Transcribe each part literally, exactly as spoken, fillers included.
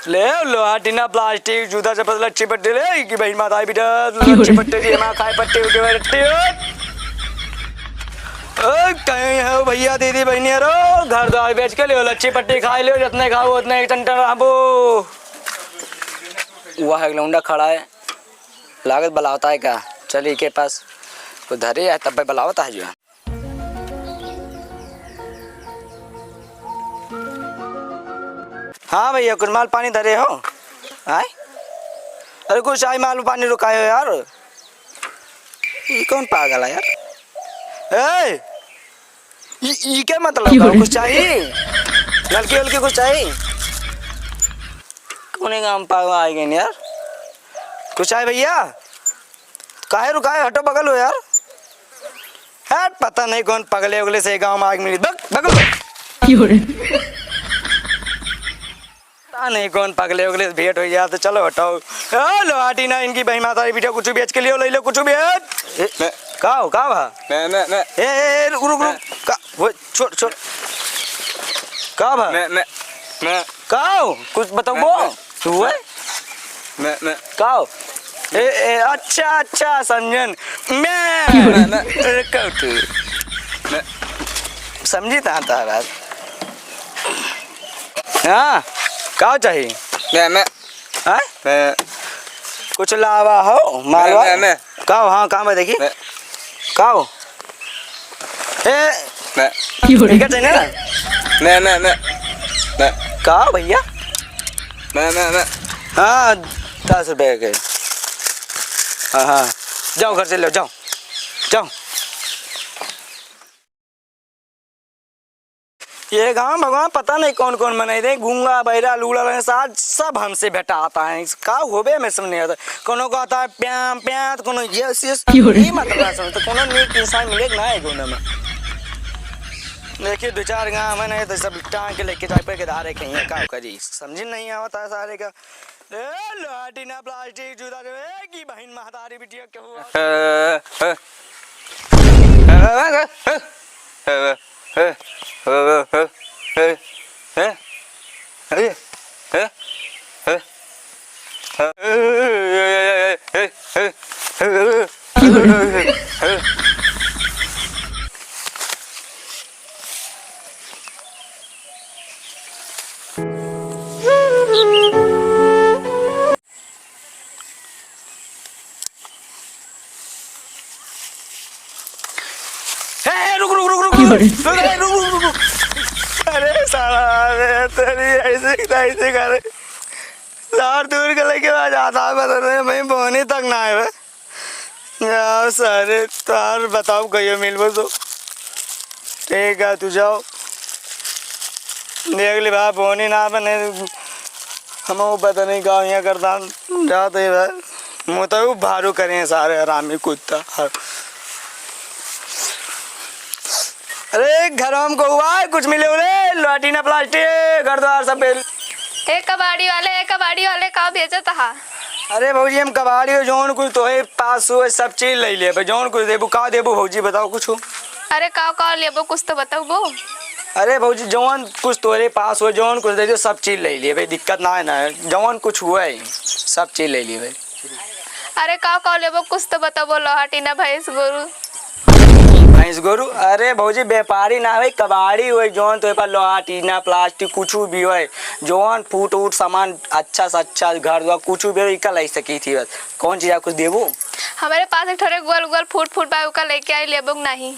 ले, लोहा, टीना, प्लास्टिक, जूता, चप्पल, लच्छी पट्टी ले, कि बहिन माता बिटा, लच्छी पट्टी जी, हमार खाए पट्टी, उके बाद पट्टी, ओ। ओ, कहीं हो भैया, दीदी, बहिनी रो, घर द्वार बेच के लियो, लच्छी पट्टी खाए लियो, जितने खाओ, उतने टन टन रहबो। वह एक लौंडा खड़ा है, लागत बलावता है का? चल, इके पास को धरे है, तब बलावता है जो। हाँ भैया, कुछ माल पानी धरे हो? आय? अरे कुछ आई माल पानी रुकायो यार। ये कौन पागल है यार? ए! ये, ये क्या मतलब है? कुछ चाहिए? नलकी उलकी कुछ चाहिए? कौन गाँव पागल आ गए यार? कुछ चाहिए भैया? काहे रुकाए? हटो बगल हो यार। हट, पता नहीं कौन पगले उगले से गाँव में आग मिली। बग, बगल हो। क्यों रे? पता नहीं कौन पगले उगले से भेंट हो यार, तो चलो हटाओ। ए, लोहा टीना, इनकी बहिन माता रे, बेटा कुछ बेच के लियो, ले लो कुछ बेच। ए, मैं का हो, का भा? मैं, मैं, मैं। ए, ए, ए, रुक, रुक, रुक। मैं। का, वो, छोड़, छोड़। का भा? मैं, मैं, मैं। का हो? कुछ बताओ मैं, वो। मैं। तू है? मैं, मैं। का हो? ए, ए, अच्छा, अच्छा, समझन। मैं। मैं, मैं। ए, कहो तू। मैं। समझी ता, ता बात। हाँ, का चाहिए? मैं, मैं। हाँ? मैं। कुछ लावा हो, मालवा? मैं, मैं, मैं। का हो? हाँ, काम है, देखी। मैं। का हो? ए। मैं। ठीक है, चाहिए ना? मैं, मैं, मैं। मैं। का हो, भैया? मैं, मैं, मैं। हाँ, दस रुपए के। हाँ, हाँ। जाओ, घर से लो, जाओ। जाओ। ये गाँव भगवान पता नहीं कौन कौन मनई दे, गूंगा, बहिरा, लूला, लंगड़ा, सब हमसे भेंटाता है। का होबे में समझ नहीं आता। कोनो कहता है प्याम प्याम, तो कोनो यस यस, क्यों रे? ये मतलब ना समझ, तो कोनो नीक इंसान मिले ना है गाँव में। देखिए दो चार गाँव में नहीं तो सब टांग के लेके जाए पे के धारे कहीं का करी, समझ नहीं आता है सारे का। ए, लोहा टीना प्लास्टिक जूता जो है कि बहिन महतारी बिटिया के हुआ। ए, ए, रुक, रुक, रुक, रुक, रुक। अरे, रुक, रुक, रुक, रुक। अरे, साला, अरे, तेरी ऐसे, ऐसे करे। सार दूर के लेके आ जाता है, बता रहे, मैं बोनी तक ना आए बे। यार, सारे, तार बताओ, कहियो मिलबो तो। ठीक है, तू जाओ। देख ले भाई, बोनी ना बने, हम वो पता नहीं का यहाँ करता, जाते ही भाई, मुँह तो वो भारू करें सारे हरामी कुत्ता। अरे, घर में को हुआ है, कुछ मिले उले, लोहा टीना प्लास्टिक, घर द्वार सब बेल। ए कबाड़ी वाले, ए कबाड़ी वाले, का बेचत हा? अरे भौजी, हम कबाड़ी हो, जौन कुछ तोहे पास हुए, सब चीज ले लेबे, जौन कुछ देबू, का देबू भौजी, बताओ कुछ। अरे का, का लेबो, कुछ तो बताओ। अरे भौजी, जौन कुछ तोरे पास हुए, जौन कुछ दे दो, सब चीज ले लेबे, दिक्कत ना है, ना है, जौन कुछ हुए, सब चीज ले लेबे। अरे का, का लेबो, कुछ तो बताओ, लोहा टीना, भैंस गोरू। भैंस गोरू? अरे भौजी, व्यापारी ना होई, कबाड़ी होई, जौन तोरे पास लोहा, टीना, प्लास्टिक कुछ भी होई, जौन फूट उट सामान अच्छा से अच्छा घर द्वार कुछ भी होई, इका ले सकी थी बस। कौन चीज आप कुछ देबू? हमारे पास एक ठोरे गोल गोल फूट फूट बा, उका लेके आई, लेबो कि नहीं?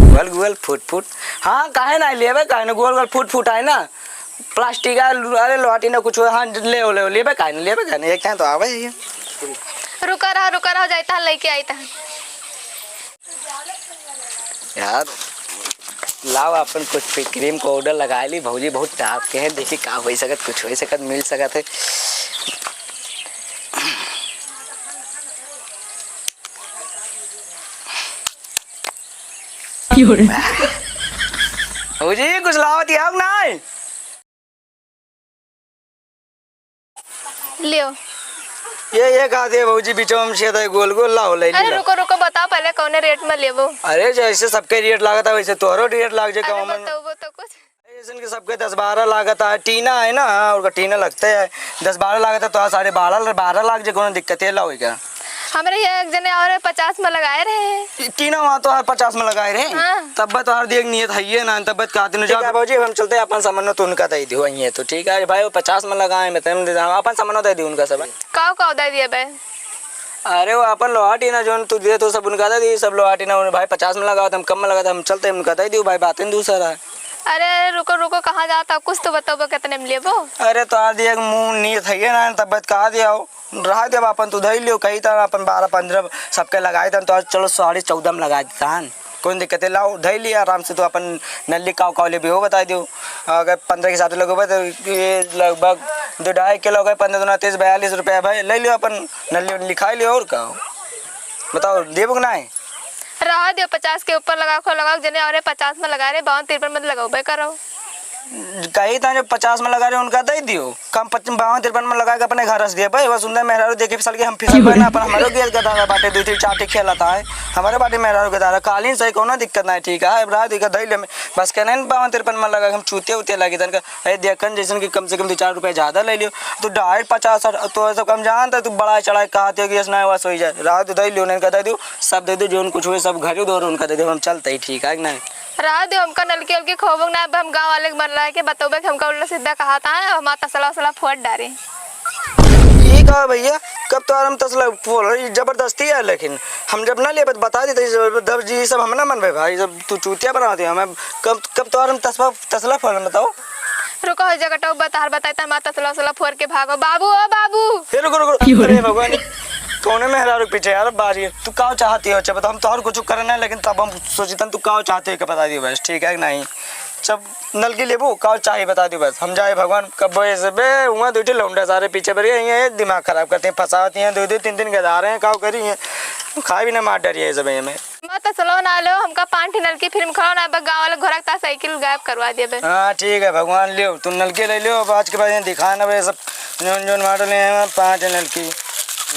गोल गोल फूट फूट? हाँ, काहे ना लेबे, काहे ना, गोल गोल फूट फूट आए ना, प्लास्टिक आ, अरे लोहा टीना कुछ, हाँ, ले हो, ले हो, लेबे काहे ना, लेबे काहे ना, एक तो आवे ही। रुका रहा, रुका रहा, जाता है, लेके आई था। यार, लाओ अपन कुछ पे क्रीम पाउडर लगा ली, भौजी बहुत टाप के हैं, देखी का हो सकत, कुछ हो सकत, मिल सकत है। क्यों रे? भौजी, कुछ लावत ही हम नाय। लियो। ये, ये का दे भौजी, बिचवा में छेद है, गोल गोल लाओ, ले अरे लीला। रुको, रुको, बताओ पहले कौने रेट में लेबो? अरे जैसे सबके रेट लागत है, वैसे तोहरो रेट लाग जाए, अरे कम में। बताओ वो तो कुछ। जैसन कि सबके दस बारह लागत है, टीना है ना, और का टीना लगते है, दस बारह लागत है, तो आज साढ़े बारह, बारह लाग जे, कोनो दिक्कत है, लाओ का? हमरे यहाँ एक जने और पचास में लगाए रहे। टीना वहाँ तो हर पचास में लगाए रहे। हाँ। तब तो हर दिए नियत है ये ना, तब कहते न ठीक है भौजी, हम चलते हैं, अपन सामान तो उनका दे दियो, वही है तो ठीक है भाई, वो पचास में लगाए, मैं तेम दे, अपन सामान दे दियो उनका सब। काव काव दे दिए बे? अरे वो अपन लोहा टीना जोन तू दे तो सब उनका दे दी, सब लोहा टीना उन्हें भाई पचास में लगाओ, हम कम में लगाओ, हम चलते हैं, उनका दे दियो भाई, बातें दूसरा है। अरे रुको रुको, कहाँ जाता हो? कुछ तो बताओ बे, कितने में लेबो? अरे तो आज एक मुँह नियत है ये ना, तब बात कहा दिया हो, रहा देब अपन, तू धई लियो, कही था अपन बारह पन्द्रह सबके लगाए था, तो आज चलो साढ़े चौदह में लगा देता है। कौन दिक्कत है, लाओ धई लिया आराम से, तू अपन नल्ली काव काव लेबे हो बता दियो। अगर पन्द्रह के हिसाब से लगोबे तो ये लगभग दो ढाई किलो हो गए, पन्द्रह दूना तीस, बयालीस रुपया भाई, ले लियो अपन नल्ली उल्ली खाई लियो, और का हो? बताओ देबो कि नहीं? रहा दियो, पचास के ऊपर लगा खो लगाओ, जने और पचास में लगा रहे, बावन तिरपन में लगाओ बे करो। कही था जो पचास में लगा रहे उनका दे दियो, कम पच-, बावन तिरपन में लगा के अपने घर रस दिए भाई, वो सुंदर मेहरारू देखे फिसल के हम फिसल गए ना, अपन हमारे गेल गधा बाटे, दो तीन चार टे खेलता है, हमारे बाटे मेहरारू के दारा कालीन सही, कोनो दिक्कत नहीं, ठीक है, अब रहा दियो, दे ले में, बस कहने न बावन तिरपन में लगा के हम चूतिया उतिया लगी तनका, अरे देखन जैसन कि कम से कम दो चार रुपया ज्यादा ले लियो, तो डायरेक्ट पचास और तो सब हम जानते, तू बड़ा चढ़ा के कहते हो कि यस ना वस हो जाए, रहा तो दे लियो, नहीं का दे दियो, सब दे दियो, जोन कुछ हुए सब घर ही दो, उनका दे दियो, हम चलते ही, ठीक है कि नहीं? रहा दो, हमका नलकी उलकी खोबो ना, अब हम गाँव वाले के मन लगा के बतौबे कि हमका उल्टा सीधा कहा था, हमारा तसला उसला फोड़ डारे। ये कहा भैया, कब तो हम तसला फोड़, ये जबरदस्ती है, लेकिन हम जब ना लेबे तो बता देते, जबरदस्ती ये सब हम ना मनबे भाई, जब तू चूतिया बनाते हो हमें, कब, कब तो हम तसला, तसला फोड़, बताओ। रुको, हो जगह टोक बतार बताई, त हमारा तसला उसला फोड़ के भागो। बाबू, ओ बाबू। हे रुको, रुको, रुको। अरे भगवान, कौने मेहरारू के पीछे यार, बारी, तू का चाहती हो? अच्छा बता, हम तो और कुछ करना है, लेकिन तब हम सोचितन तू का चाहती हो, के बता दियो बस, ठीक है कि नहीं? जब नलकी लेबू, का चाही बता दियो बस, हम जाए भगवान, कब ऐसे बे, हुआ दो ठे लौंडा सारे पीछे बढ़ गए, ये दिमाग खराब करते हैं, फंसाती हैं, दो दो तीन तीन गधा रहे हैं, का करी हैं, खाए भी ना मार डरिए सब हमें। मैं तो चलो ना लो, हमका पाँच ठे नलकी फिल्म खड़ो ना, बस गाँव वाले घोड़ा का साइकिल गायब करवा दिए बे। हाँ ठीक है भगवान, लियो तू नलकी ले लियो, अब आज के बाद ये दिखा ना बे सब, जोन जोन मॉडल हैं, पाँच ठे नलकी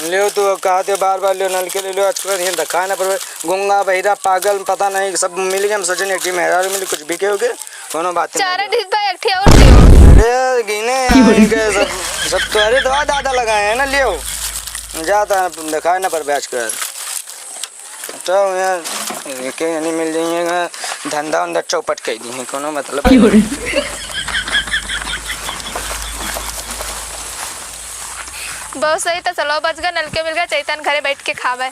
लियो तू, अब कहा थे बार बार लियो नलकी ले लियो, आज के बाद ये दिखा ना पड़े, गुंगा बहिरा पागल पता नहीं सब मिल गए, हम सोचे नहीं कि मेहरारू मिली कुछ बिके हो गए। कोनो बात नहीं। चार डिब्बा एक ठे और दियो। अरे, गिने आएंगे सब, सब तो, अरे, दवा दादा लगाए हैं ना, लियो। जाता है, दिखाए ना पर बैच कर। तो यार, के नहीं मिल जाइएगा, धंधा उंधा चौपट कर दी है, कोनो मतलब नहीं। बहुत सही, तो चलो, बच गए, नलके मिल गए, चैतन घरे बैठ के खावे।